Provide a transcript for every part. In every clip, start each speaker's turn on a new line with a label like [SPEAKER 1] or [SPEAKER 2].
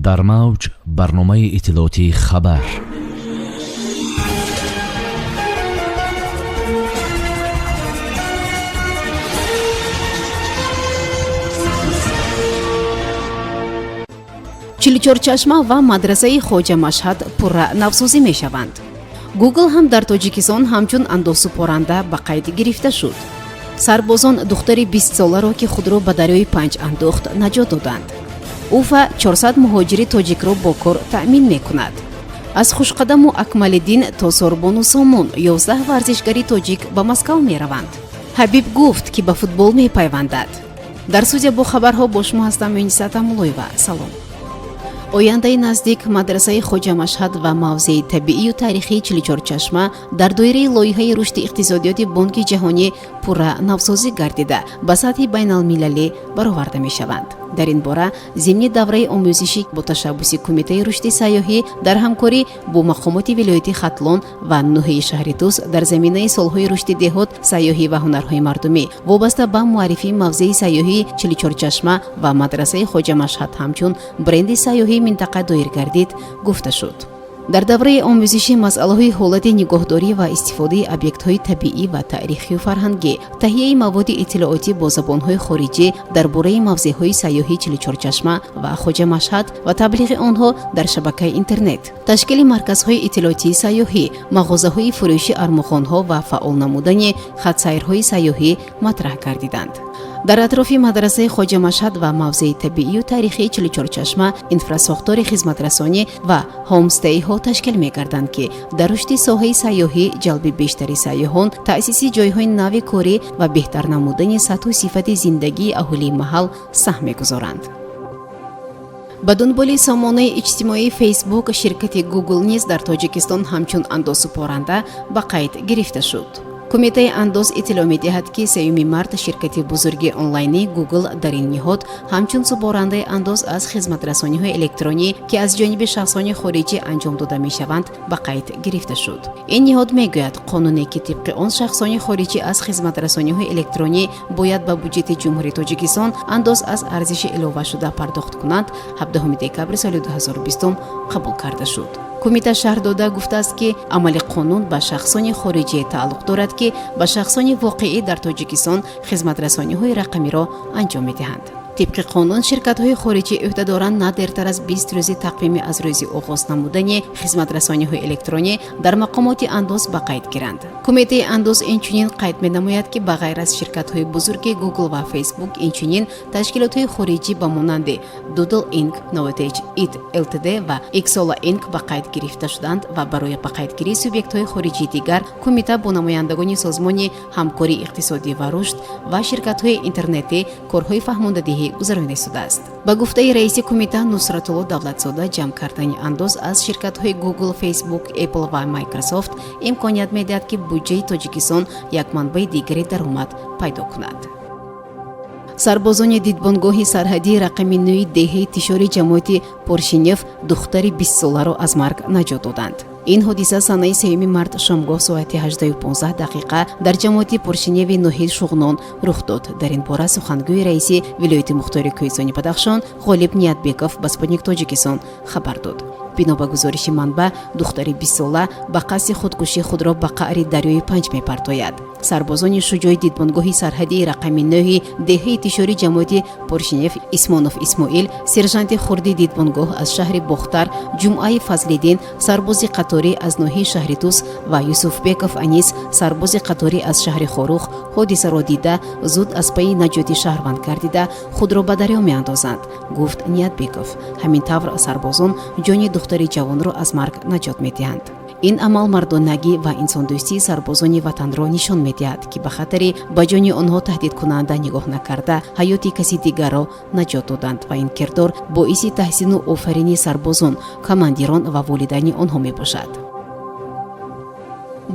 [SPEAKER 1] Дар мавҷ барномаи иттилоотии «Хабар».
[SPEAKER 2] Чилучорчашма ва мадрасаи Хоҷа Машҳад пурра навсозӣ мешаванд. Гугл ҳам дар Тоҷикистон ҳамчун андозсупоранда ба қайд гирифта шуд. Сарбозон духтари 20-соларо, ки худро ба дарёи Панҷ андохт, наҷот доданд. Уфа 400 муҳоҷири тоҷикро бо кор таъмин мекунад. Аз Хушқадаму Акмалиддин то Сорбону Сомон, 11 варзишгари тоҷик ба Москав мераванд. Ҳабиб гуфт, ки ба футбол мепайвандад. Дар студия бо хабарҳо бо шумо ҳастам Юниса Тамулоева. Салом. Ояндаи наздик мадрасаи Хоҷа Машҳад ва мавзеи табиию таърихии Чилучорчашма дар доираи лоиҳаи рушди иқтисодиёти Бонки Ҷаҳонӣ пурра навсозӣ гардида, ба сатҳи байналмилалӣ бароварда мешаванд. Дар ин бора зимни давраи омӯзишӣ бо ташаббуси Кумитаи рушди сайёҳӣ дар ҳамкорӣ бо мақомоти вилояти Хатлон ва ноҳияи шаҳри Тус дар заминаи солҳои рушди деҳот, сайёҳӣ ва ҳунарҳои мардумӣ вобаста ба муаррифии мавзеи сайёҳии Чилучорчашма ва мадрасаи Хоҷа Машҳад ҳамчун бренди сайёҳии минтақа доир гардид, гуфта шуд. Дар давраи омӯзиши масъалаҳои ҳолати нигоҳдорӣ ва истифодаи объектҳои табиӣ ва таърихию фарҳангӣ, таҳияи маводи иттилоотӣ бо забонҳои хориҷӣ дар бораи мавзеъҳои сайёҳии Чилучорчашма ва Хоҷа Машҳад ва таблиғи онҳо дар шабакаи интернет, ташкили марказҳои иттилоотии сайёҳӣ, мағозаҳои фурӯши армуғонҳо ва фаъол намудани хатсайрҳои сайёҳӣ матраҳ гардиданд. Дар атрофи мадрасаи Хоҷа Машҳад ва мавзеи табиию таърихии Чилучорчашма инфрасохтори хизматрасонӣ ва ҳомстейҳо ташкил мегарданд, ки дар рушди соҳаи сайёҳӣ, ҷалби бештари сайёҳон, таъсиси ҷойҳои нави корӣ ва беҳтар намудани сатҳу сифати зиндагии аҳолии маҳал саҳм мегузоранд. Ба дунболи сомонаи иҷтимоии Фейсбук, ширкати Гугл низ дар Тоҷикистон ҳамчун андозсупоранда ба қайд гирифта шуд. Кумитаи андоз иттилоъ медиҳад, ки 3 март ширкати бузурги онлайнии Гугл дар ин ниҳод ҳамчун супорандаи андоз аз хизматрасониҳои электронӣ, ки аз ҷониби шахсони хориҷӣ анҷом дода мешаванд, ба қайд гирифта шуд. Ин ниҳод мегӯяд, қонуне, ки тибқи он шахсони хориҷӣ аз хизматрасониҳои электронӣ бояд ба буҷети Ҷумҳурии Тоҷикистон андоз аз арзиши иловашуда пардохт кунанд, 17 декабри соли 2020 қабул карда шуд. Кумита шарҳ дода гуфтааст, ки амали қонун ба шахсони хориҷие тааллуқ дорад, ки ба шахсони воқеӣ дар Тоҷикистон хизматрасониҳои рақамиро анҷом медиҳанд. Тибқи қонун, ширкатҳои хориҷӣ ӯҳдадоранд на дертар аз 20 рӯзи тақвимӣ аз рӯзи оғоз намудани хизматрасониҳои электронӣ дар мақомоти андоз ба қайд гиранд. Кумитаи андоз инчунин қайд менамояд, ки ба ғайр аз ширкатҳои бузурги Гугл ва Фейсбук, инчунин ташкилотҳои хориҷӣ ба монанди Doodle Inc, Novatech It Ltd ва Xsolla Inc ба қайд гирифта шуданд ва барои ба қайдгирии субъектҳои хориҷии дигар кумита бо намояндагони Созмони ҳамкории иқтисодӣ ва рушд ва ширкатҳои интернетӣ корҳои фаҳмондадиҳӣ гузаронида истодааст. Ба гуфтаи раиси кумита Нусратулло Давлатзода, ҷамъ кардани андоз аз ширкатҳои Google, Facebook, Apple ва Microsoft имконият медиҳад, ки буҷаи Тоҷикистон як манбаи дигари даромад пайдо кунад. Сарбозони дидбонгоҳи сарҳадии рақами нӯи деҳаи Тишори ҷамоати Поршинев духтари 20-соларо аз марг наҷот доданд. Ин ҳодиса санаи 3 март шомгоҳ соати 18:15 дақиқа дар ҷамоати Поршиневи ноҳияи Шуғнон рух дод. Дар ин бора сухангӯи раиси вилояти мухтори Кӯҳистони Бадахшон Ғолиб Ниятбеков ба Спутник Тоҷикистон хабар дод. Бино ба гузориши манбаъ, духтари 20-сола ба қасди худкушӣ худро ба қаъри дарёи Панҷ мепартояд. Сарбозони шуҷои дидбонгоҳи сарҳадии рақами нӯҳи деҳаи Тишори ҷамоати Поршинев Исмонов Исмоил, сержанти хурди дидбонгоҳ аз шаҳри Бохтар Ҷумъаи Фазлиддин, сарбози қаторӣ аз ноҳияи шаҳри Тус, ва Юсуфбеков Анис, сарбози қаторӣ аз шаҳри Хоруғ, ҳодисаро дида, зуд аз пайи наҷоти шаҳрванд гардида, худро ба дарё меандозанд, гуфт Ниятбеков. Ҳамин тавр, сарбозон ҷони духтари ҷавонро аз марг наҷот медиҳанд. Ин амал мардонагӣ ва инсондӯстии сарбозони ватанро нишон медиҳад, ки ба хатари ба ҷони онҳо таҳдидкунанда нигоҳ накарда, ҳаёти каси дигарро наҷот доданд ва ин кирдор боиси таҳсину офарини сарбозон, командирон ва волидайни онҳо мебошад.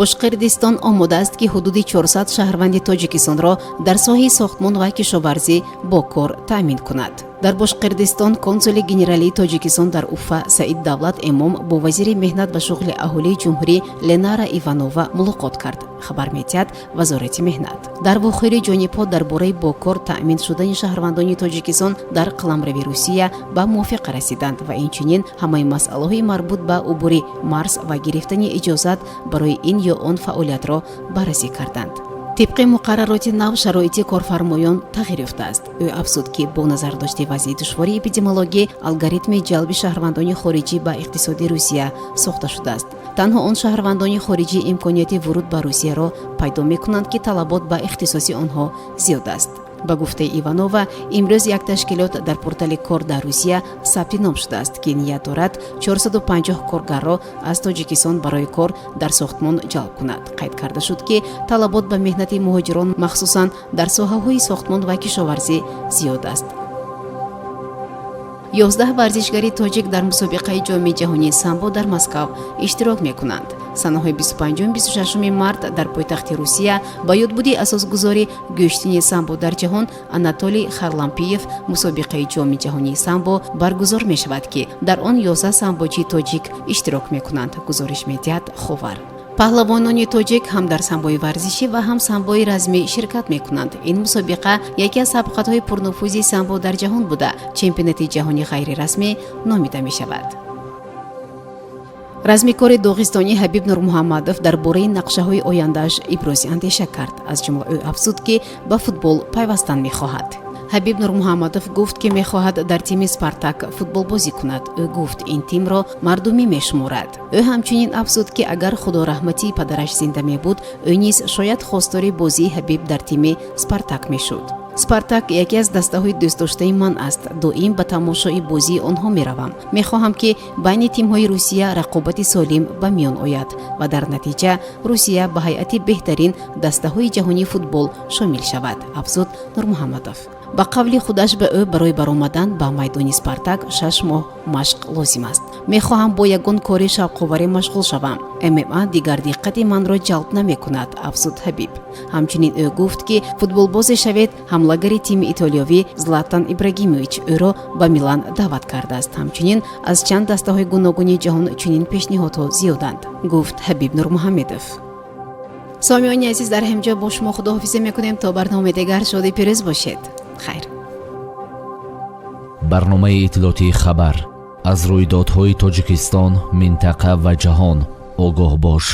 [SPEAKER 2] Бошқирдистон омода аст, ки ҳудуди 400 шаҳрванди Тоҷикистонро дар соҳаи сохтмон ва кишоварзӣ бо кор таъмин кунад. Дар Бошқирдистон консули генералии Тоҷикистон дар Уфа Саид Давлат Эмом бо вазири меҳнат ва шуғли аҳолии ҷумҳурӣ Ленара Иванова мулоқот кард, хабар медиҳад Вазорати меҳнат. Дар вохӯрӣ ҷонибҳо дар бораи бо кор таъмин шудани шаҳрвандони Тоҷикистон дар қаламрави Русия ба мувофиқа расиданд ва инчунин ҳамаи масъалаҳои марбут ба убури марз ва гирифтани иҷозат барои ин ё он фаъолиятро баррасӣ карданд. Тибқи муқаррароти нав, шароити корфармоён тағйир ёфтааст. Ӯ афзуд, ки бо назардошти вазъи душвори эпидемиологӣ алгоритми ҷалби шаҳрвандони хориҷӣ ба иқтисоди Русия сохта шудааст. Танҳо он шаҳрвандони хориҷӣ имконияти вуруд ба Русияро пайдо мекунанд, ки талабот ба ихтисоси онҳо зиёд аст. Ба гуфтаи Иванова, имрӯз як ташкилот дар портали кор дар Русия сабти ном шудааст, ки ният дорад 450 коргарро аз Тоҷикистон барои кор дар сохтмон ҷалб кунад. Қайд карда шуд, ки талабот ба меҳнати муҳоҷирон махсусан дар соҳаҳои сохтмон ва кишоварзӣ зиёд аст. 11 варзишгари тоҷик дар мусобиқаи Ҷоми ҷаҳонии самбо дар Москав иштирок мекунанд. Санаҳои 25-26 март дар пойтахти Русия ба ёдбуди асосгузори гӯштини самбо дар ҷаҳон Анатолий Харлампиев мусобиқаи Ҷоми ҷаҳонии самбо баргузор мешавад, ки дар он 11 самбочии тоҷик иштирок мекунанд, гузориш медиҳад Ховар. Паҳлавонони тоҷик ҳам дар самбои варзишӣ ва ҳам самбои размӣ ширкат мекунанд. Ин мусобиқа яке аз сабқатҳои пурнуфузи самбо дар ҷаҳон буда, чемпионати ҷаҳони ғайрирасмӣ номида мешавад. Размикори доғистонӣ Ҳабиб Нурмуҳаммадов дар бораи нақшаҳои ояндааш ибрози андеша кард. Аз ҷумла ӯ афзуд, ки ба футбол пайвастан мехоҳад. Ҳабиб Нурмуҳаммадов гуфт, ки мехоҳад дар тими Спартак футболбозӣ кунад. Ӯ гуфт, ин тимро мардумӣ мешуморад. Ӯ ҳамчунин афзуд, ки агар худораҳматии падараш зинда мебуд, ӯ низ шояд хостори бозии Ҳабиб дар тими Спартак мешуд. Спартак яке аз дастаҳои дӯстдоштаи ман аст. Доим ба тамошои бозии онҳо меравам. Мехоҳам, ки байни тимҳои Русия рақобати солим ба миён ояд ва дар натиҷа Русия ба ҳайати беҳтарин дастаҳои ҷаҳонии футбол шомил шавад, афзуд Нурмуҳаммадов. Ба қавли худаш, ба ӯ барои баромадан ба майдони Спартак 6 моҳ машқ лозим аст. Мехоҳам бо ягон кори шавқоваре машғул шавам. ММА дигар диққати манро ҷалб намекунад, афзуд Ҳабиб. Ҳамчунин ӯ гуфт, ки футболбозе шавед. Ҳамлагари тими итолиёвӣ Златан Ибрагимович ӯро ба Милан даъват кардааст. Ҳамчунин аз чанд дастаҳои гуногуни ҷаҳон чунин пешниҳодҳо зиёданд, гуфт Ҳабиб Нурмуҳаммедов. Сомиёни азиз, дар ҳамҷо бо шумо худоҳофизӣ мекунем. То барномаи дигар шоди пирӯз бошед. Хайр.
[SPEAKER 1] Барномаи иттилоотии Хабар. Аз рӯйдодҳои Тоҷикистон, минтақа ва ҷаҳон огоҳ бош.